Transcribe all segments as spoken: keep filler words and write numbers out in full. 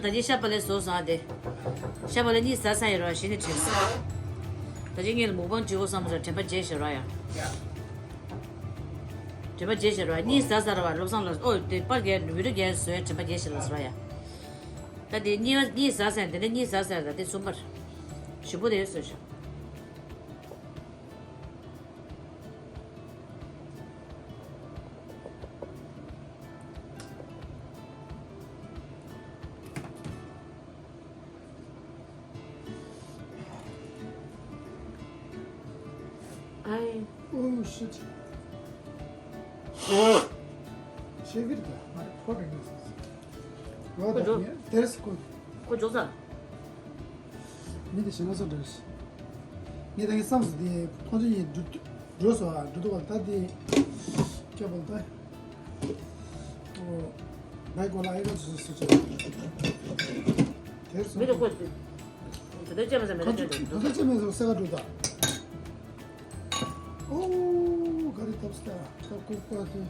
ད་ཅི་ཤ་པ་ལས་བཟོ་བཟང་སྟེ། ཤ་པ་ལས་གཉིད་ཟ་ས་ཡོད་ར་ཤི་ནི་དྲན། ད་ཅི་ངས་ལ་མུག་པང་བྲིའོ་བསམ་ས་དྲན་པ་བརྗེད་ཤེས་ར་ཡ། དྲན་པ་བརྗེད་ཤེས་ར་གཉིད་ཟ་ས་ར་བ་བློ་བཟང་ལ་ཨོ་དེ་པར་རྒྱལ་བི་རུ་རྒྱལ་བཟོས་དྲན་པ་བརྗེད་ཤེས་ལ་ཟ་ར་ཡ། ད་དེ་གཉིད་གཉིད་ཟ་ས་དེ་ནས་གཉིད་ཟ་ས་ད་དེ་གསུམ་པར། ཞིམ་པོ་དེ་བཟོས་ཤོག་ཨའི། Oh shit. ཤེས་ཀྱི་རེད་ད། མ་རེད་ཁོ་རེད་ངེས་སོང་། ཁོ་འཇོག་ད་ངས་དེར་སི་ཁོ། ཁོ་འཇོག་ས། མི་དེ་ཞེ་ན་སོ་འདྲ་ཞིག་ངས་ད་ངས་བསམ་སོང་དེ་ཐོག་ཆེན་ཡིན་འགྲོ་འགྲོ་སོང་ཨ་འགྲོ་འདུག་ག་ད་དེ་སྐྱབས་པ་ད། ཨོ། ངའི་གོ་ལ་ཨེ་ག་ཚོད་ཚོད་ཚོད། དེར་སོང་། མི་དེ་ཁོ་དེ་ད་ལྟ་ཅེས་མ་ཟ་མེད་ད་ཅེས་འགྲོ་འགྲོ། ད་ལྟ་ཅེས་མ་ཟ་སེ་ག་འགྲོ་ད། ཨོ། ག་རེ་ཐབས་སྟ་ཁ་ལྐུགས་པ་དེ།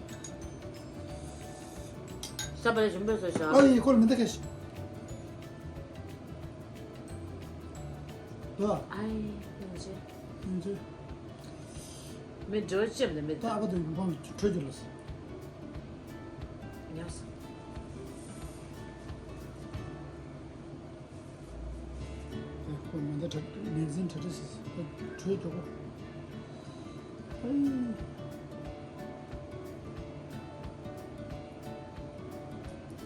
ས་པ་རེ་ཞིམ་པོས་བཟོས་ཤག་ཨ་ཡི་ཁོར་མི་འདུག་གས། ད། ཨའི་ཡིན་ཅེ། ཡིན་ཅེ། མི་འགྲོ་ཅེམ་ནི་མི་ད་ཨ་ཁ་དུ་ཡིན་པང་གྲོས་ཀྱི་ལ་སི། ཉག་སི། ཁོ་མི་འདི་དྲ་མེག་ཟིན་དྲ་དྲི་སི་ཁོ་གྲོས་ཀྱི་གོ། ཨའི།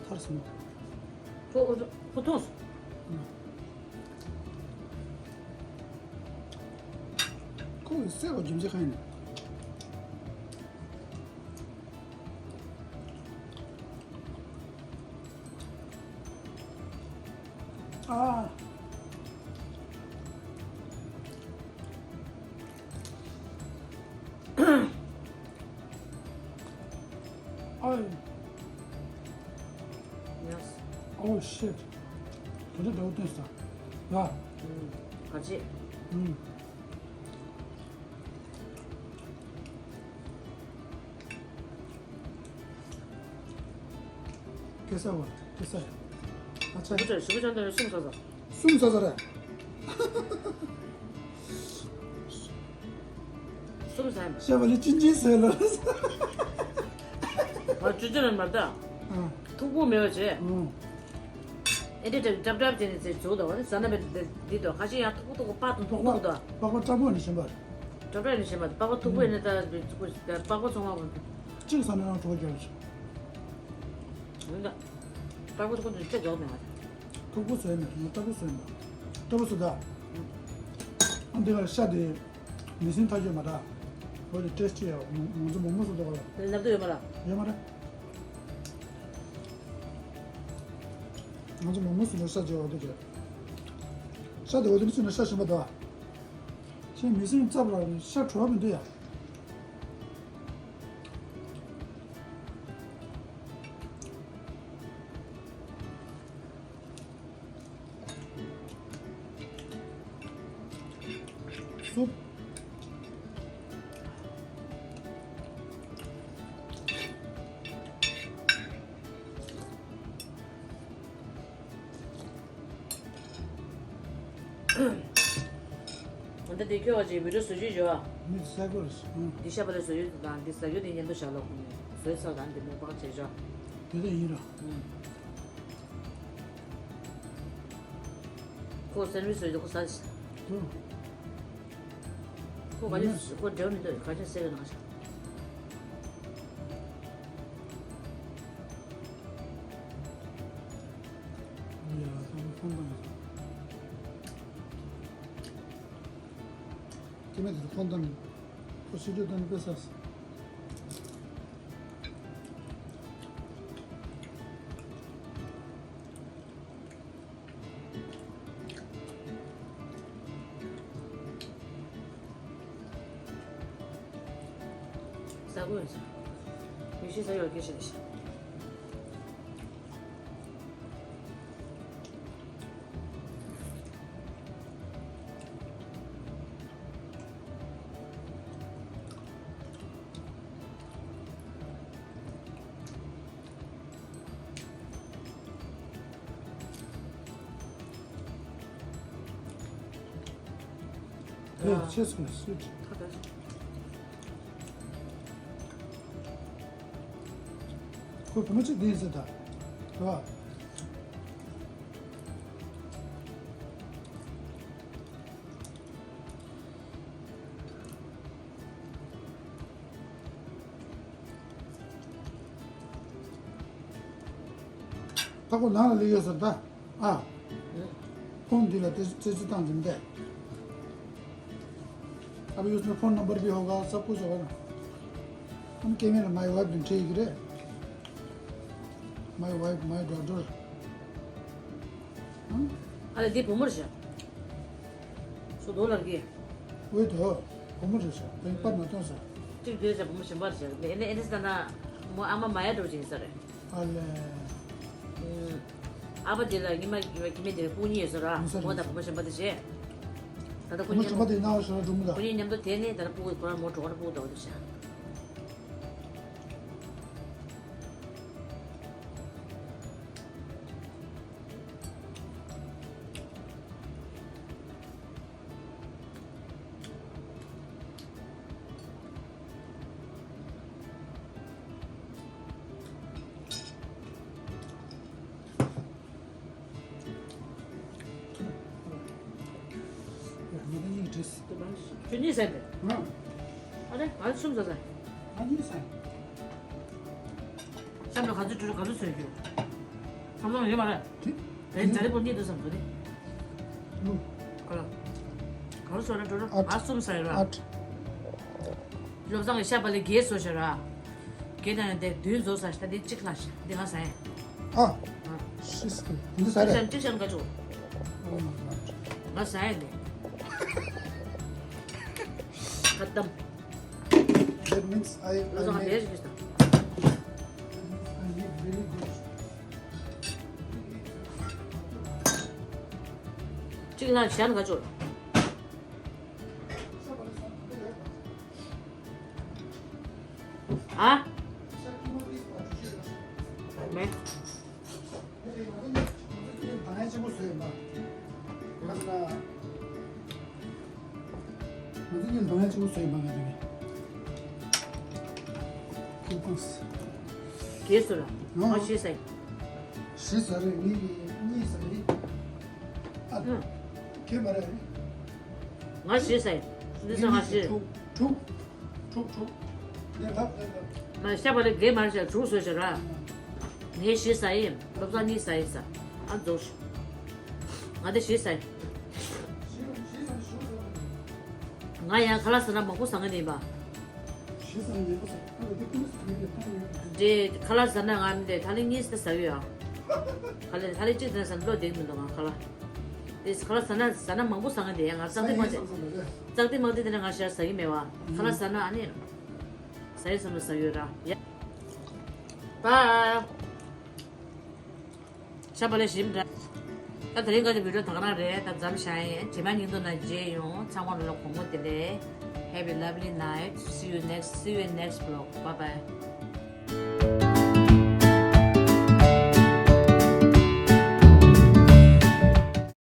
ཐར་སོང་། ཁོ་ཁོ་ཐོངས། ཁོ་གི་སེ་བ་རྒྱུ་མཚན་གང་ཡིན་ནམ། ཨ། ཨའི། Yes. Oh shit. དེ་འདྲ་འདྲ་བོ་བཏོན་ས། ཡ། ཨུམ། ག་ཅི། ཨུམ། ཁེ་ས་བ། ཁེ་ས་ཡ། ཨ་ཆ། ཞུ་བ་ཅང་དེ་གསུམ་ས་ས། གསུམ་ས་ས་རེད། གསུམ་ས་ཡིན་པ། བཤད་པ་ལས་ཅི་འཇིགས་ཟེར་ལ། ང་ཅུ་ཅུ་རེད་མ་ད། ཨ། ཐུག་པོ་མེད་པ་བྱས། ཨང་། ཨེ་འདྲ་འདྲ་འདྲ་འདྲ་བྱས་ནས་ཚེ་བྱུང་དང་བ་ཟ་ན་བས་འདི་དང་ཁ་ཤས་ཡང་ཐུག་པོ་ཐུག་པོ་པགས་དང་ཐུག་པོ་དང་། པགས་པ་སྐྲ་པོ་ནས་ཞིམ་པ། འདྲ་འདྲ་ནས་ཞིམ་པ་པགས་པ་ཐུག་པོ་ཡིན་ན་ད་པགས་པ་ཚོང་བ་གཅིག་ཟ་ན་རང་གྲོགས་རྒྱག་ཞིང་། ཡིན་ད། པགས་པ་ཐུག་པོ་འདི་ཚོ་རྒྱག་མེད་ང་། ཐུག་པོ་བཟོས་མེད་ང་སྐྲ་པོ་བཟོས་མེད། སྐྲ་པོ་བཟོ་ད། ཨ་འདི་ག་ཤ་དེ། མི་སེམས་ཐག་ཆོད་མ་རེད། བོད་ཀྱི་ཏྲེས་ཅི་ཡ་ང་ཚོ་མོག་མོག་སུ་འདུག་ག་ལ། དེ་ནབ་ཏུ་ཡོད་མ་རེད། ཡོད་མ་རེད། ང་ཚོ་མོག་མོག་སུ་འདུག་ས་ཅི་འོ་དེ་ཅི། ས་དེ་འོ་དེ་མི་སུ་ནས་ས་ཞིམ་པ་འདུག་ཨ། ཁྱེད་མི་སེམས་ཙབ་ལ་ས་བྲོ་བ་མི་འདུག་ཡ། སུབ། ད་ལྟ་དེ་ཁྱོད་བ་ཅིག་བི་ཌིའོ་བཟོ་རྒྱུ་ཡོད་ཨ། མི་ས་གོ་རེད། འདི་ཤ་པ་ལ་བཟོ་རྒྱུ་དང་འདི་ཟ་རྒྱུ་དེ་མཉམ་དུ་བཞག་ལོ། བཟོས་ཚར་དང་འདི་མོ་པག་བྱས་ཤོག་དེ་ལས་ཡིན་ར། ཁོ་སེན་ཝིཆ་བཟོས་ཏེ་ཁོ་ཟ་ཞིག་དུ། ཁོ་ག་ནས་ཁོ་འབྲེལ་མི་འདུག་ག་ཅན་སེ་བའི་ནང་ཞག་ཡ་ད་ཁོང་དང་སྐྱེ་མེད་དེ་ཁོང་དང་ཁོ་སི་ཏུ་དང་དཔེ་ས། ཟ་དགོས་ཡོད་ས། མི་ཤེས་ས་ཡོད་སྐད་ཆ་རེད་ཤག་ཨེ། ཆེ་སོང་སུས། ཁོ་བུ་མོ་གཅིག་འདི་ཡིན་ཟེར་ད། རེད་བ། ད་ཁོ་ནང་ལ་སླེབས་ཡོད་ཟེར་ད། ཨ། ཁོང་འདི་ལ་ཏེ་ཙེ་ཙེ་བཏང་འཛིན་ཏེ། अब उसमें phone number भी होगा, सब कुछ होगा ना। हम कैमरे में my wife भी ठीक रे। My wife, my daughter। ཨ་ལེ་འདི་བུ་མོ་རེད་ཤག་སུ་རྡོ་ལར་གི། ཝེ་དོ། བུ་མོ་རེད་ཤག་དེང་པར་མ་གཏོང་ས། གཅིག་བསྡད་ས་བུ་མོ་གཞན་པ་རེད་ཤག་ཨེ་ནས་ཨེ་ནས་ད་ན། མོ་ཨ་མ་མ་ཡ་འགྲོ་ཅིག་ཡིན་ས་རེད། ཨ་ལེ། ཨ་ཕ་དེ་ལ་ཉི་མ་ཉི་མ་ཁྱི་མེད་དེ་ལ་སྤུན་གཉིས་ཡོད་ས་ར། མོ་དང་བུ་མོ་གཞན་པ་དེ་བྱས། ད་ལྟ་ཁོ་གཉིས་མཉམ་དུ། ཁོ་གཉིས་མཉམ་དུ་དེ་ནས་ད་ལྟ་སྤུ་གུ་ཁོ་རང་མོ་གྲོགས་ར་སྤུ་གུ་ད་བ་དུ་བྱས། ཁྱོད་གཉིས་ཟ་དེ། ཨ་རེ། ང་གསུམ་ཟ་ཟ། ང་གཉིས་ཟ། ཤམ་ལ་ག་ཚོད་འགྲོ་ག་ཚོད་ཟོས་རྒྱུ། ཁམ་ལོང་ཡོད་མ་རེད། དེ་ཛ་རི་པོ་གཉིས་འདུག་བསམ་འདུག་ནི། ལུ། ག་ལ། ག་རུ་སོ་ར་འགྲོ་ར། ཨ་ང་གསུམ་ཟ་ཡོད་ར། ཨ། བློ་བཟང་གི་ཤ་བ་ལས་རྒྱས་བཟོ་ཤ་ར། རྒྱས་ན་དེ་བདུན་བཟོ་ས་ཤ་དེ་གཅིག་ལ་ཤ་དེ་ང་ཟ་ཡ། ཨ། ཤི་སི་ཀི་འདི་ཟ་རེད། གཅིག་ཤ་འགའ་ཆོག་ང་ཟ་ཡ་ནི། ཁ་གཏམ། That means I, I make, I make very good. གཅིག་ལ་གཞན་ག་ཅོར། ཨ། མེ། ང་ཚོ་གཉིས་འདོན་ཡ་གཅིག་པོ་བཟོས་ཡིན་པ་ང་ཚོ་གཉིས། ཁྱེད་ཚོས། ང་ཞེས་ཟེར། ཞེས་ཟེར་རེད། ངས་གཉིས་ཟེར་རེད། ཨ། ཁྱེད་མ་རེད། ང་ཞེས་ཟེར། འདི་ཚོ་ང་ཞེས། དྲུག་དྲུག་དྲུག་དྲུག་ལས་ལྷག་ལས་ལྷག་མ་ཤ་བ་ལས་དགེ་མར་བྱས་དྲུག་བཟོས་བྱས་ར། ངས་ཞེས་ཟ་ཡིན། བློ་བཟང་གཉིས་ཟ་ཡིན་ཟ། ཨ་རྫོགས། ང་དེ་ཞེས་ཟ་ཡིན། ང་ཡང་ཁ་ལག་ཟ་ན་མང་པོ་ཟ་མཁན་ཡིན་པ། ཞེས་ཟ་ཡིན་པ་ཟ། ཨ་ལ་དེ་ཀུན་ཟ་མཁན་དེ་མཐོང་ཡོད། འདྲེ་ཁ་ལག་ཟ་ན་ང་མི་འདྲེ་ཐ་ལི་གཉིས་ཟ་ཟ་གི་ཡོད། ཁ་ལག་ཐ་ལི་གཅིག་ཟ་ན་ཟ་ན་བློ་བདེ་མི་འདུག་ང་ཁ་ལག་དེ་ཁ་ལག་ཟ་ན་ཟ་ན་མང་པོ་ཟ་མཁན་དེ་ཡང་ང་ཙག་སྟེ་མ་དེ། ཙག་སྟེ་མ་དེ་དེ་ན་ང་ཞར་ཟ་གི་མེད་བ། ཁ་ལག་ཟ་ན་ཨ་ནི། ཟ་ཡི་བསམ་ན་ཟ་ཡོད་ར། ཡ། Bye། ཤ་བ་ལས་ཞིམ་འདྲ། ད་དེ་རིང་ག་ཅིག་བི་ཌིའོ་ད་ག་རང་རེད། ད་མཚམས་བཞག་ཡིན། རྗེས་མ་ཉིན་ཐོ་ན་མཇལ་ཡོང་། ཚང་མ་ལ་ལ་དགོང་མོ་བདེ་ལེགས། Have a lovely night. See you next, see you in next vlog. Bye bye.